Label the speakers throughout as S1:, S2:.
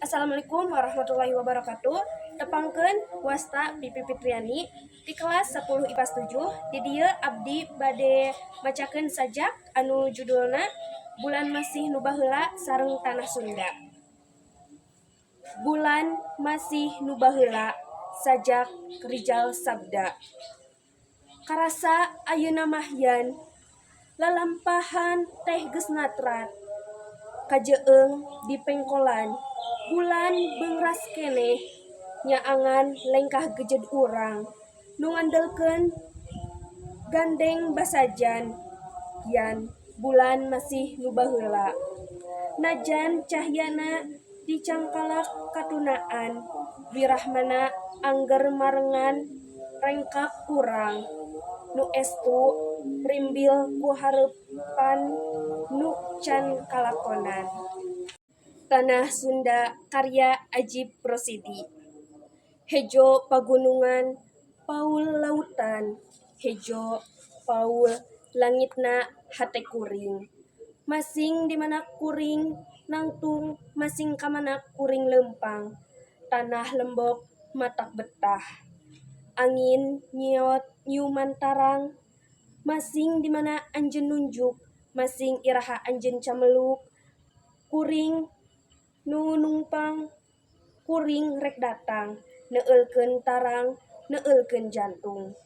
S1: Assalamualaikum warahmatullahi wabarakatuh. Tepangkeun, wasta Pipi Fitriani di kelas 10 IPA 7. Di dieu abdi bade macakeun sajak anu judulna Bulan Masih Nu Baheula sareng Tanah Sunda. Bulan Masih Nu Baheula, sajak Rijal Sabda. Karasa ayeuna mah yan lalampahan teh geus natrat kajeung di pengkolan. Bulan beungras keneh nyaangan lengkah gejed urang nu ngandelkeun gandeng basajan. Yan bulan masih nu baheula, najan cahyana dicangkalak katunaan. Wirahmana angger marengan rengkak urang nu estu rimbil ku harepan nu can kalakonan. Tanah Sunda karya Ajip Rosidi. Hejo pagunungan, paul lautan, hejo paul langitna hate kuring. Masing di mana kuring nangtung, masing ka mana kuring leumpang. Tanah lembok matak betah. Angin nyiot nyiuman tarang. Masing di mana anjeun nunjuk, masing iraha anjeun cameluk. Kuring nu nungpang, kuring rek datang neueulkeun tarang, neueulkeun jantung.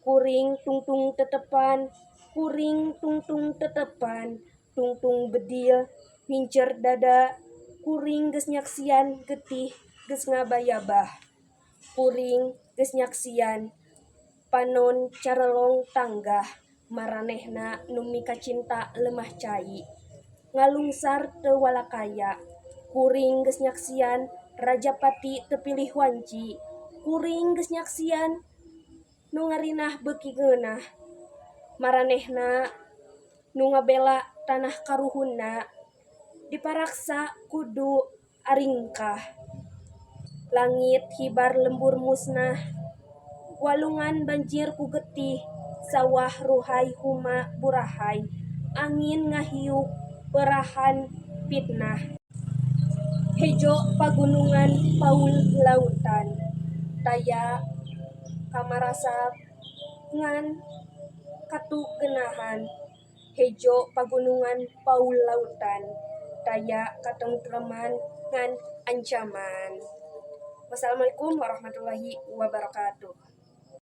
S1: Kuring tungtung tetepan, kuring tungtung tetepan, tungtung bedil ngincer dada. Kuring geus nyaksian getih geus ngabayabah. Kuring geus nyaksian panon carelong tanggah. Maranehna nu mikacinta lemah cai ngalungsar teu walakaya. Kuring geus nyaksian rajapati teu pilih wanci. Kuring geus nyaksian nu ngarinah beuki ngeunah. Maranehna nu ngabela tanah karuhunna diparaksa kudu aringkah. Langit hibar lembur musnah, walungan banjir ku getih, sawah ruhay, huma burahay. Angin ngahiuk perahan fitnah. Hejo pagunungan, paul lautan, taya kamarasa ngan katugenahan. Hejo pagunungan, paul lautan, taya katengtreman ngan ancaman. Wassalamualaikum warahmatullahi wabarakatuh.